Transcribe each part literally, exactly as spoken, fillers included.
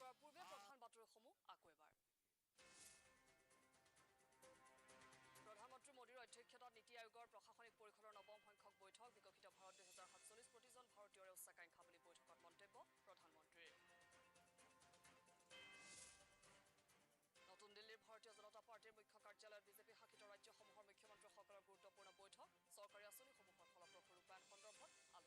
কৰাৰ পূৰ্বে প্ৰধান বাতৰিসমূহ আকৌ এবাৰ। প্ৰধানমন্ত্ৰী মোদীৰ অধ্যক্ষতাত নীতি আয়োগৰ প্ৰশাসনিক পৰিষদৰ নৱম সংখ্যক বৈঠক, বিকশিত ভাৰত দুহেজাৰ সাতচল্লিছ, প্ৰতিজন ভাৰতীয়ৰে উচ্চাকাংক্ষা বুলি বৈঠকত মন্তব্য প্ৰধানমন্ত্ৰীৰ। নতুন দিল্লীৰ ভাৰতীয় জনতা পাৰ্টীৰ মুখ্য কাৰ্যালয়ত বিজেপি শাসিত ৰাজ্যসমূহৰ মুখ্যমন্ত্ৰীসকলৰ গুৰুত্বপূৰ্ণ বৈঠক, চৰকাৰী আঁচনিসমূহৰ ফলপ্ৰসূ ৰূপায়ণ সন্দৰ্ভত আলোচনা।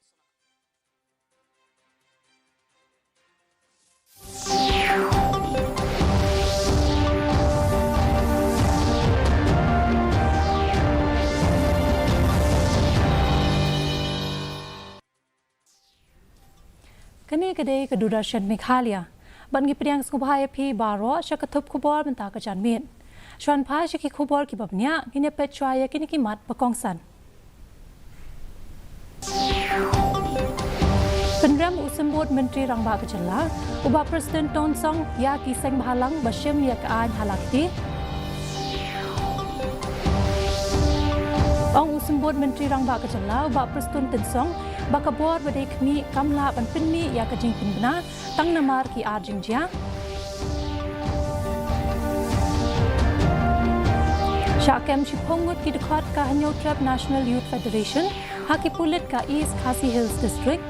Kane ka dei ka Doordarshan Meghalaya. Bad ngi pdiang sngewbha ïa phi baroh sha ka thup khubor mynta ka janmiet. Shuwa ban phai sha ki khubor kiba bniah, ngin ïa peit shuwa ïa kine ki mat ba kongsan. Pynrem u Symbud Myntri Rangbah ka Jylla, u Bah Prestone Tynsong ïa ki seng bhalang ba shim ïa ka aiñ ha la kti. Ong u Symbud Myntri Rangbah ka Jylla, u Bah Prestone Tynsong, ba ka bor ba dei khmih kam lah ban pynmih ïa ka jingpynbna tang namar ki ar jingjia. Shah kem shiphew ngut ki dkhot ka Hynñiewtrep National Youth Federation ha ki pulit ka East Khasi Hills District.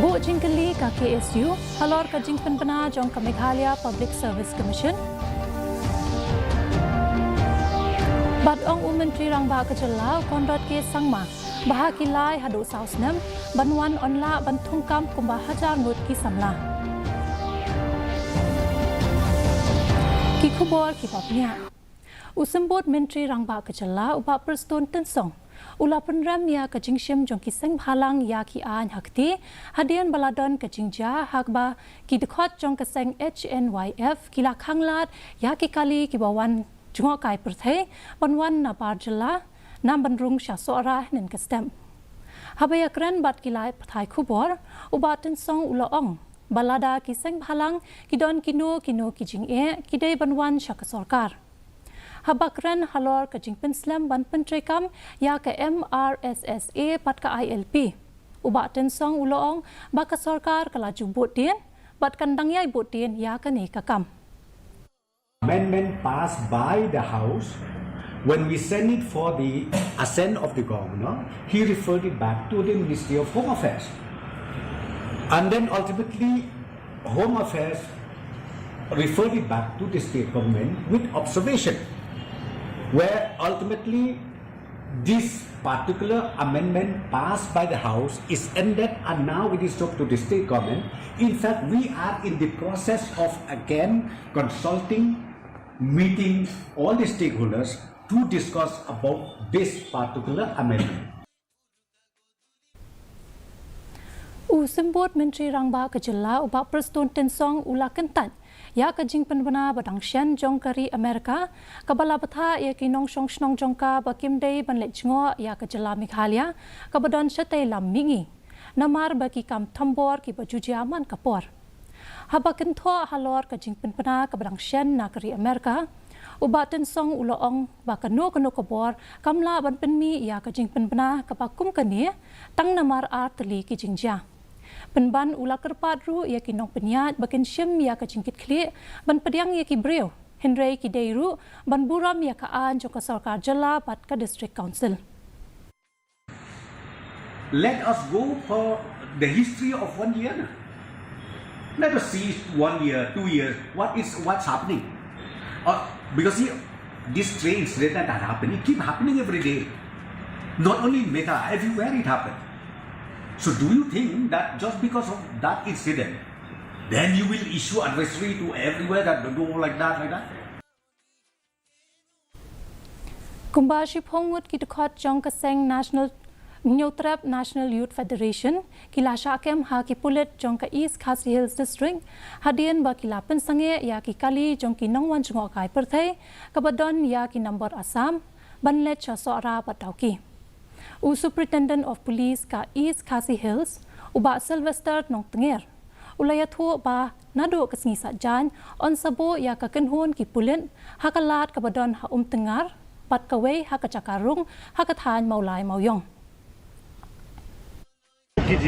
Buh jingkylli ka K S U halor ka jingpynbna jong ka Meghalaya Public Service Commission. Bad ong u Myntri Rangbah ka Jylla, u Conrad K Sangma, ba ha ki lai haduh saw snem ban wan yn lah ban thungkam kumba hajar ngut ki samla. Ki khubor kiba bniah. U Symbud Myntri Rangbah ka Jylla, u Bah Prestone Tynsong, u la pynrem ïa ka jingshim jong ki seng bhalang ïa ki aiñ ha kti, hadien ba la don ka jingjia ha kaba ki dkhot jong ka seng H N Y F ki la khanglad ïa ki kali kiba wan jngohkai pyrthei ban wan na bar jylla, na ban rung sha Sohra hynnin ka step. Haba ïakren bad ki lad pathai khubor, u Bah Tynsong u la ong ba lada ki seng bhalang ki don kino kino ki jingeh, ki dei ban wan sha ka sorkar. Haba kren halor ka jingpynslem ban pyntreikam ïa ka M R S S A bad ka I L P, u Bah Tynsong u la ong ba ka sorkar ka la ju bud dien bad kan dang ïai bud dien ïa kane ka kam. Amendment passed by the House, when we sent it for the assent of the governor, he referred it back to the Ministry of Home Affairs. And then ultimately, Home Affairs referred it back to the state government with observation, where ultimately this particular amendment passed by the House is ended and now it is up to the state government. In fact, we are in the process of again consulting, meeting all the stakeholders to discuss about this particular amendment. U Symbud Myntri Rangbah ka Jylla, u Bah Prestone Tynsong, u la kyntait ïa ka jingpynbna ba dang shen jong ka ri Amerika, kaba la bthah ïa ki nongshong shnong jong ka ba kim dei ban leit jngoh ïa ka jylla Meghalaya, kaba don shatei lam mihngi, namar ba ki kam thombor kiba ju jia man ka por. Haba kynthoh halor ka jingpynbna kaba dang shen na ka ri Amerika, u Bah Tynsong u la ong ba kano kano ka bor kam lah ban pynmih ïa ka jingpynbna kaba kum kane tang namar ar tylli ki jingjia. Pynban u la kyrpad ruh ïa ki nongpynïaid ba kin shim ïa ka jingkitkhlieh ban pdiang ïa ki briew, hynrei ki dei ruh ban burom ïa ka aiñ jong ka sorkar jylla bad ka District Council. Let us go for the history of one year. Let us see one year, two years, what is, what's happening. Uh, because, see, this strange incident that happened, it keep happening every day. Not only in Megha, everywhere it happened. So do you think that just because of that incident, then you will issue advisory to everywhere that don't do like that, like that? Kumba shiphew ngut ki dkhot jong ka seng National, Hynñiewtrep National Youth Federation ki la shah kem ha ki pulit jong ka East Khasi Hills District, hadien ba ki la pynsangeh ïa ki kali jong ki nongwan jngohkai pyrthei kaba don ïa ki number Assam ban leit sha Sohra bad Dawki. U Superintendent of Police ka East Khasi Hills, u Bah Sylvester Nongtnger, u la ïathuh ba naduh ka sngi Saitjaiñ yn sa buh ïa ka kynhun ki pulit ha ka lad kaba don ha Umtyngar bad kawei ha ka jaka rung ha ka thaiñ Mawlai Mawiong. From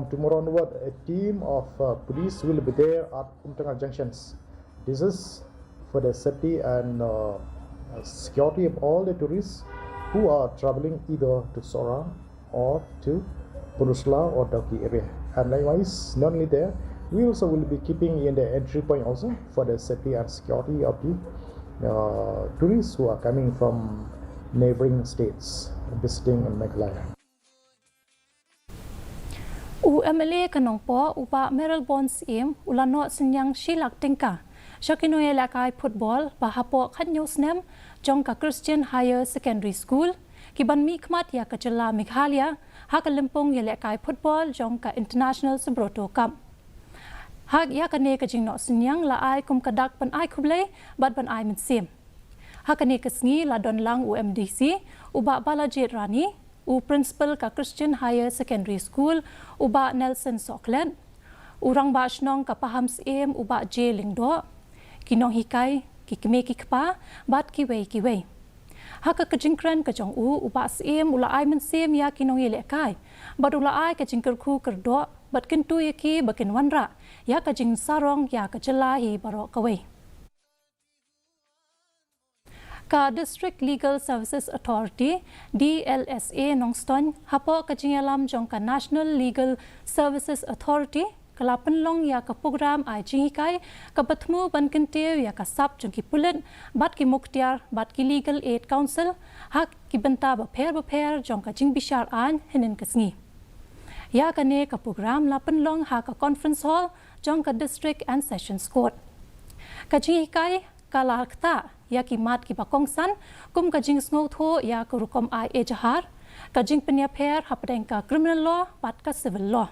tomorrow onward, a team of uh, police will be there at Umtanga junctions. This is for the safety and uh, security of all the tourists who are traveling either to Sohra or to Pynursla or Dawki area. And likewise, not only there, we also will be keeping in the entry point also for the safety and security of the uh, tourists who are coming from neighboring states visiting Meghalaya. U M L A ka Nongpoh, u Bah Mayralborn Syiem, u la noh synñiang shi lak tyngka sha ki nongïalehkai football ba hapoh khathynñiew snem jong ka Christian Higher Secondary School, ki ban mihkhmat ïa ka jylla Meghalaya ha ka lympung ïalehkai football jong ka International Subroto Cup. Ha ïa kane ka jingnoh synñiang la ai kum ka dak ban ai khublei bad ban ai mynsiem. Ha kane ka sngi la don lang u M D C, u Bah Balajied Rani, u Principal ka Christian Higher Secondary School, u Bah Nelson Sohkhlet, u Rangbah Shnong ka Pahamsyiem, u Bah J Lyngdoh, ki nonghikai, ki kmie ki kpa bad kiwei kiwei. Ha ka jingkren ka jong u, u Bah Syiem u la ai mynsiem ïa ki nongïalehkai bad u la ai ka jingkyrkhu kyrdoh bad kyntu ïa ki ba kin wanrah ïa ka jingsarong ïa ka jylla hi baroh kawei. Ka District Legal Services Authority, D L S A, Nongstoiñ, hapoh ka jingïalam jong ka National Legal Services Authority, ka la pynlong ïa ka program ai jinghikai kaba thmu ban kyntiew ïa ka sap jong ki pulit bad ki muktiar bad ki Legal Aid Counsel ha ki bynta bapher bapher jong ka jingbishar aiñ hynnin ka sngi. Ïa kane ka program la pynlong ha ka Conference Hall jong ka District and Sessions Court. Ka jinghikai ka la ktah ïa ki mat kiba kongsan kum ka jingsngewthuh ïa ka rukom ai ejahar, ka jingpynïapher hapdeng ka criminal law bad ka civil law.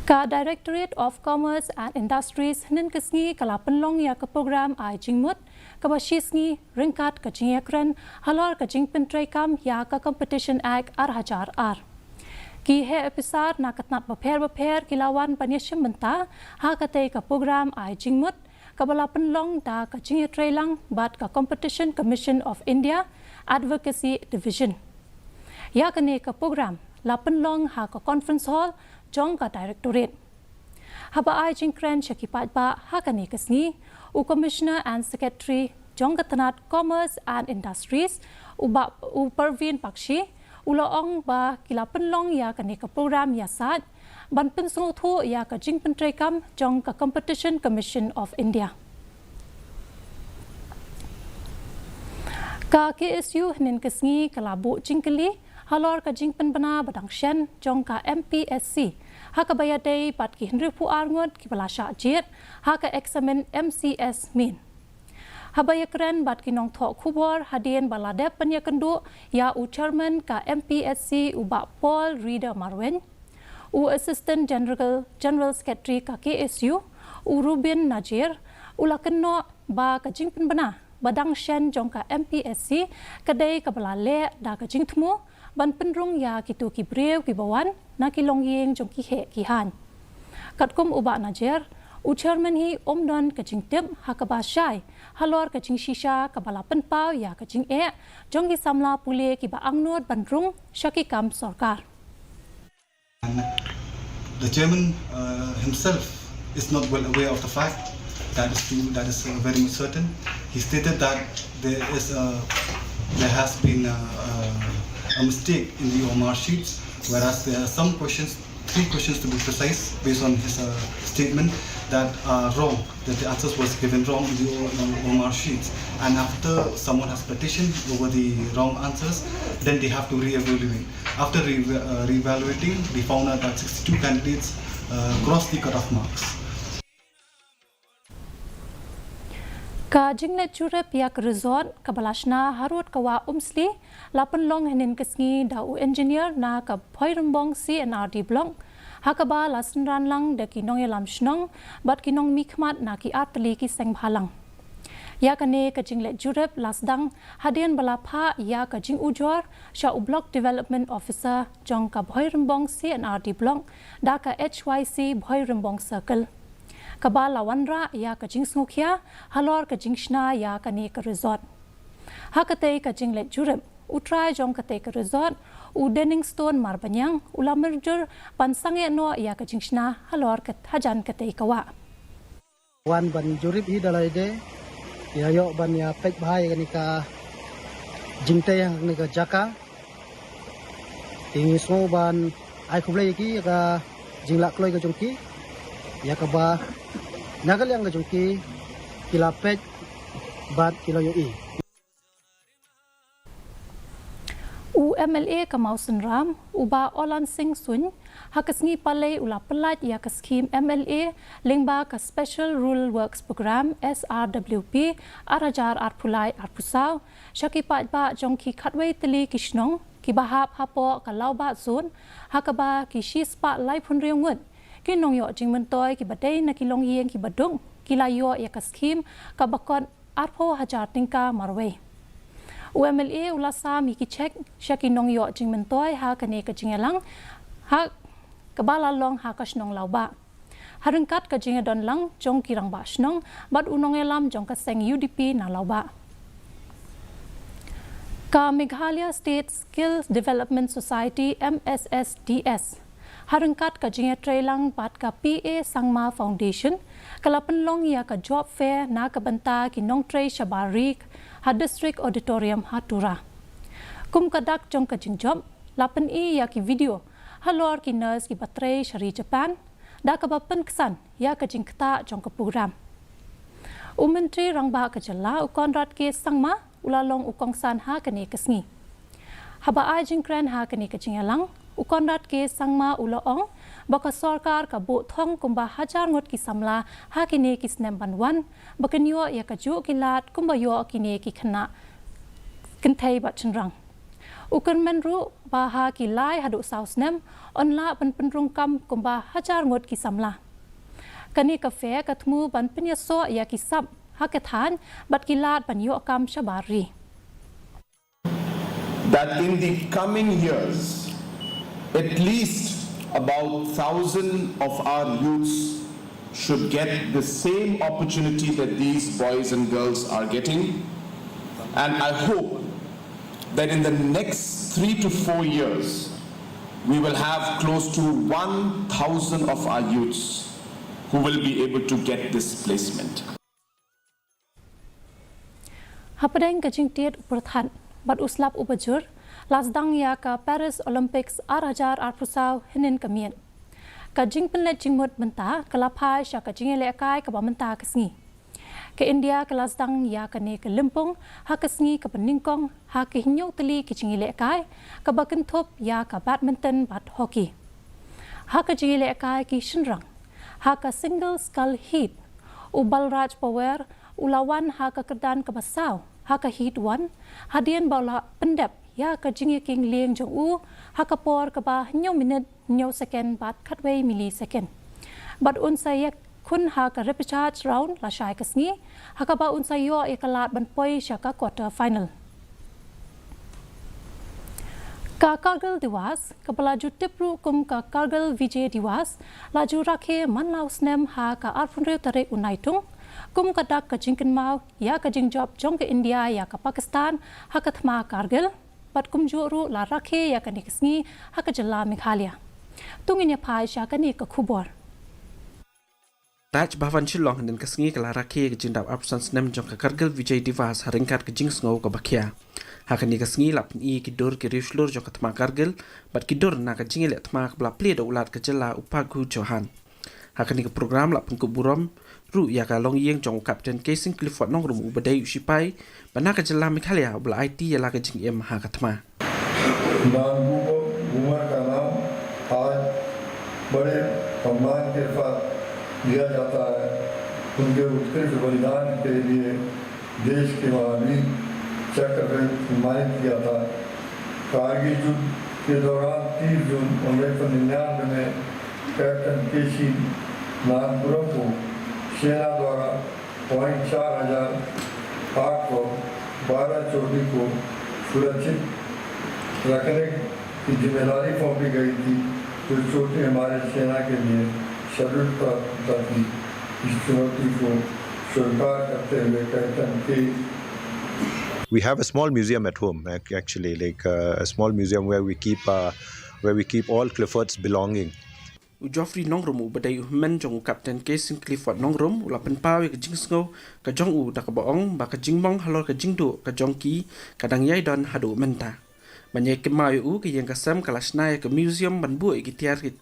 Ka Directorate of Commerce and Industries hynnin ka sngi ka la pynlong ïa ka program ai jingmut kaba shi sngi ryngkat ka jingïakren halor ka jingpyntreikam ïa ka Competition Act ar hajar ar. Ki heh ophisar na ka tnat bapher bapher ki la wan ban ïashim bynta ha katei ka program ai jingmut kaba la pynlong da ka jingïatreilang bad ka Competition Commission of India Advocacy Division. Ïa kane ka program la pynlong ha ka Conference Hall jong ka Directorate. Haba ai jingkren sha ki paidbah ha kane ka sngi, u Commissioner and Secretary jong ka tnat Commerce and Industries, u Bah, u Parveen Bakshi, u la ong ba ki la pynlong ïa kane ka program ïasaid ban pynsngewthuh ïa ka jingpyntreikam jong ka Competition Commission of India. Ka K S U hynnin ka sngi ka la buh jingkylli halor ka jingpynbna ba dang shen jong ka M P S C ha kaba ïadei bad ki hynriewphew ar ngut kiba la shah jied ha ka eksamin M C S Main. Haba ïakren bad ki nongthoh khubor hadien ba la dep ban ïakynduh ïa u Chairman ka M P S C, u Bah Paul Reeder Marwein, u Assistant General, General Secretary ka K S U, u Rubin Najir, u la kynnoh ba ka jingpynbna ba dang shen jong ka M P S C ka dei kaba la leh da ka jingthmu ban pynrung ïa kito ki briew kiba wan na ki longïing jong ki heh ki haiñ. Katkum u Bah Najir, u Chairman hi um don ka jingtip ha kaba shai halor ka jingshisha kaba la pynpaw ïa ka jingeh jong ki samla pule kiba angnud ban rung sha ki kam sorkar. And the chairman uh, himself is not well aware of the fact. That is true, that is uh, very much certain. He stated that there is a, there has been a, a, a mistake in the O M R sheets, whereas there are some questions, three questions to be precise, based on his uh, statement, that are wrong, that the answers was given wrong in the O- in O M R sheets. And after someone has petitioned over the wrong answers, then they have to re-evaluate. After re- uh, re-evaluating, they found out that sixty-two candidates uh, crossed the cutoff marks. Ka jingleit jurip ïa ka resort kaba la shna harud ka wah Umsli la pynlong hynnin ka sngi da u engineer na ka Bhoirymbong C and R D Block, ha kaba la synran lang da ki nongïalam shnong bad ki nongmihkhmat na ki artylli ki seng bhalang. Ïa kane ka jingleit jurip la sdang hadien ba la phah ïa ka jingujor sha u Block Development Officer jong ka Bhoirymbong C and R D Block da ka H Y C Bhoirymbong Circle. kaba la wanrah ïa ka jingsngewkhia halor ka jingshna ïa kane ka resort. Ha katei ka jingleit jurip, u trai jong katei ka resort, u Denningstone Marbaniang, u la mynjur ban sangeh noh ïa ka jingshna halor ka hajan katei ka wah. Wan ban jurip hi da lade, ïa ïoh ban ïa peit bha ïa kane ka jingtei ha kane ka jaka. Te ngi sngew ban ai khublei ïa ki ïa ka jinglah kloi ka jong ki, ïa kaba na ka liang ka jong ki, ki la peit bad ki la ïohi. U M L A ka Mawsynram, u Bah Oland Singh Suin, ha ka sngi Palei u la pyllait ïa ka skhim M L A lyngba ka Special Rural Works Programme, S R W P, ar hajar arphew lai arphew saw, sha ki paidbah jong ki khatwei tylli ki shnong, kiba hap hapoh ka Lawbah Zone, ha kaba ki shispah laiphew hynriew ngut ki nongïoh jingmyntoi kiba dei na ki longïing kiba duk, ki la ïoh ïa ka skhim kaba kot arphew hajar tyngka marwei. U M L A u la sam ïa ki cheque sha ki nongïoh jingmyntoi ha kane ka jingïalang, ha kaba la long ha ka shnong Lawbah, ha ryngkat ka jingïadon lang jong ki rangbah shnong bad u nongïalam jong ka seng U D P na Lawbah. Ka Meghalaya State Skill Development Society, M S S D S, ha ryngkat ka jingïatreilang bad ka P A Sangma Foundation, ka la pynlong ïa ka job fair na ka bynta ki nongtrei shabar ri ha District Auditorium ha Tura. Kum ka dak jong ka jingjop, la pyni ïa ki video halor ki nurse kiba trei sha ri Japan, da kaba pynksan ïa ka jingktah jong ka program. U Myntri Rangbah ka jylla, u Conrad K Sangma, u la long u kongsan ha kane ka sngi. Haba ai jingkren ha kane ka jingïalang, u Conrad K Sangma u la ong ba ka sorkar ka buh thong kumba hajar ngut ki samla ha kine ki snem ban wan, ba kin ïoh ïa kajuh ki lad kumba ïoh kine ki khynnah kynthei bad shynrang. U kyrmen ruh ba ha ki lai haduh saw snem, yn lah ban pynrung kam kumba hajar ngut ki samla. Kane ka fair ka thmu ban pynïasoh ïa ki sap ha ka thaiñ bad ki lad ban ïoh kam shabar ri. That in the coming years, at least about thousand of our youths should get the same opportunity that these boys and girls are getting. And I hope that in the next three to four years, we will have close to one thousand of our youths who will be able to get this placement. Hapdeng ka jingtied u pyrthat bad u slap u bajur, la sdang ïa ka Paris Olympics ar hajar arphew saw hynnin ka miet. Ka jingpynleit jingmut bynta ka la phai sha ka jingïalehkai kaba mynta ka sngi. Ka India ka la sdang ïa kane ka lympung ha ka sngi kaba nyngkong ha ki hynñiew tylli ki jingïalehkai, kaba kynthup ïa ka badminton bad hockey. Ha ka jingïalehkai ki shynrang, ha ka single scull heat, u Balraj Pawar u la wan ha ka kyrdan kaba saw ha ka heat one, hadien ba u la pyndep ïa ka jingïakieng lieng jong u ha ka por kaba hynñiew minit hynñiew second bad khatwei millisecond. Bad un sa ïakhun ha ka repechage round lashai ka sngi, ha kaba un sa ïoh ïa ka lad ban poi sha ka quarter final. Ka Kargil Diwas, kaba la ju tip ruh kum ka Kargil Vijay Diwas, la ju rakhe man la u snem ha ka arphew hynriew tarik u Naitung, kum ka dak ka jingkynmaw ïa ka jingjop jong ka India ïa ka Pakistan ha ka thma Kargil, bad kumjuh ruh la rakhe ïa kane ka sngi ha ka jylla Meghalaya. To ngin ïa phai sha kane ka khubor. Raj Bhavan Shillong hynnin ka sngi ka la rakhe ka jingdap arphew san snem jong ka Kargil Vijay Diwas ha ryngkat ka jingsngew kaba khia. Ha kane ka sngi la pyni ki dur ki riewshlur jong ka thma Kargil bad ki dur na ka jingïaleh thma kaba la plie da u Lat ka jylla u Paghu Chauhan. Ha kane ka program la pynkup burom ruh ïa ka longïing jong u Captain K Sing Clifford Nongrum uba dei u shipai ba na ka jylla Meghalaya uba la aiti ïa la ka jingim ha ka thma. नानगुबो घूमर का नाम आज बड़े सम्मान के साथ लिया जाता है। उनके उत्कृष्ट बलिदान के लिए देश के महावीर चक्र से सम्मानित किया था। कारगिल युद्ध के दौरान तीस जून उन्नीस सौ निन्यानवे में कैप्टन केसी नानपुरम को सेना द्वारा पॉइंट चार हजार आठ सौ बारह चोटी को सुरक्षित रखने की जिम्मेदारी सौंपी गई थी, जो चोटी हमारे सेना के लिए सर्वोत्तम थी। चुनौती को स्वीकार करते हुए कहता हूँ कि We have a small museum at home, ac- actually, like uh, a small museum where we keep uh, where we keep all Clifford's belonging. U Geoffrey Nongrum, u ba dei u hynmen jong u Captain K. Sing Clifford Nongrum, u la pynpaw ïa ka jingsngew ka jong u da kaba ong ba ka jingmong halor ka jingduh ka jong ki ka dang ïai don haduh mynta. Ban ïai kynmaw ïa u, ka ïing ka sem ka la shna ïa ka museum ban buh ïa ki tiar ki,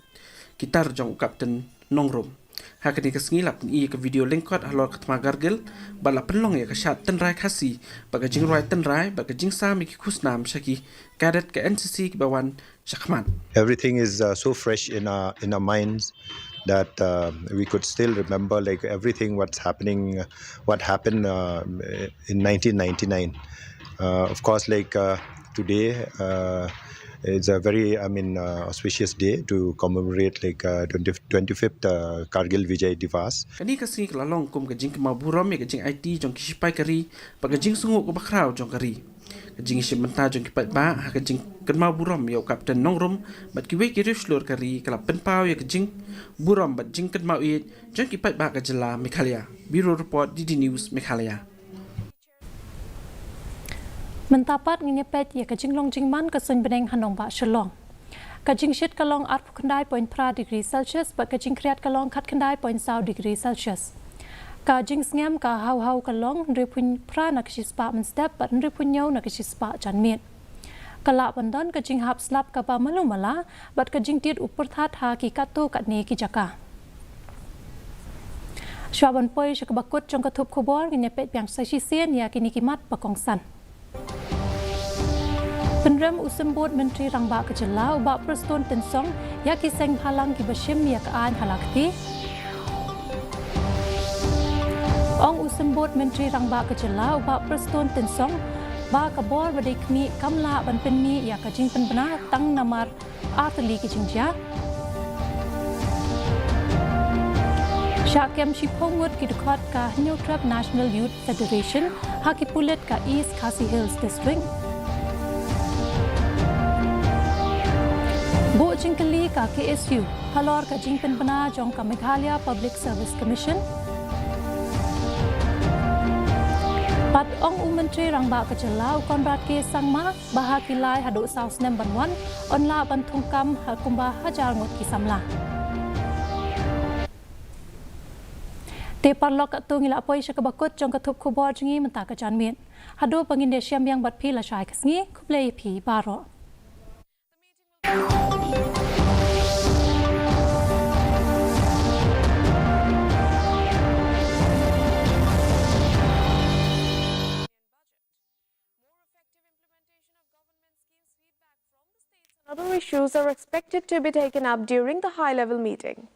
ki tar jong u Captain Nongrum. Ha kane ka sngi la pyni ïa ka video lyngkot halor ka thma Kargil bad la pynlong ïa ka shad tynrai Khasi bad ka jingrwai tynrai bad ka jingsam ïa ki khusnam sha ki cadet ka N C C kiba wan shakhmat. Everything is uh, so fresh in our in our minds that uh, we could still remember like everything what's happening, what happened uh, in nineteen ninety-nine. Uh, of course, like uh, today, uh, it's a very, I mean, uh, auspicious day to commemorate like uh, twenty, twenty-fifth uh, Kargil Vijay Divas. Kane ka sngi ka la long kum ka jingkynmaw burom ïa ka jingaiti jong ki shipai ka ri bad ka jingsngew kaba khraw jong ka ri. Ka jingïashim bynta jong ki paidbah ha ka jingkynmaw burom ïa u Captain Nongrum bad kiwei ki riewshlur ka ri ka la pynpaw ïa ka jingburom bad jingkynmaw ïeit jong ki paidbah ka jylla Meghalaya. Bureau Report, D D News, Meghalaya. Mynta pat ngin ïa peit ïa ka jinglong jingman ka suiñ bneng ha nongbah Shillong. Ka jingshit ka long arphew khyndai point phra degree Celsius bad ka jingkhriat ka long khatkhyndai point saw degree Celsius. Ka jingsngem ka haw haw ka long hynriewphew phra na ka shispah mynstep bad hynriewphew hynñiew na ka shispah janmiet. Ka lah ban don ka jinghap slap kaba malu mala bad ka jingtied u pyrthat ha ki katto katne ki jaka. Shuwa ban poi sha kaba kut jong ka thup khubor, ngin ïa peit biang sa shisien ïa kine ki mat ba kongsan. Pynrem u Symbud Myntri Rangbah ka Jylla u Bah Prestone Tynsong ïa ki seng bhalang kiba shim ïa ka aiñ ha la kti. Ong u Symbud Myntri Rangbah ka Jylla u Bah Prestone Tynsong ba ka bor ba dei khmih kam lah ban pynmih ïa ka jingpynbna tang namar artylli ki jingjia. Shah kem shiphew ngut ki dkhot ka Hynñiewtrep National Youth Federation ha ki pulit ka East Khasi Hills District. Buh jingkylli ka K S U halor ka jingpynbna jong ka Meghalaya Public Service Commission. Pat ong u Myntri Rangbah ka Jylla u Conrad K Sangma ba ha ki lai haduh saw snem ban wan, yn lah ban thungkam ha kumba hajar ngut ki samla. Te paralok, katto ngi la poi sha kaba kut jong ka thup khubor jong ngi mynta ka janmiet. Haduh ba ngin ïashem biang bad phi lashai ka sngi, khublei ïa phi baroh. Other issues are expected to be taken up during the high-level meeting.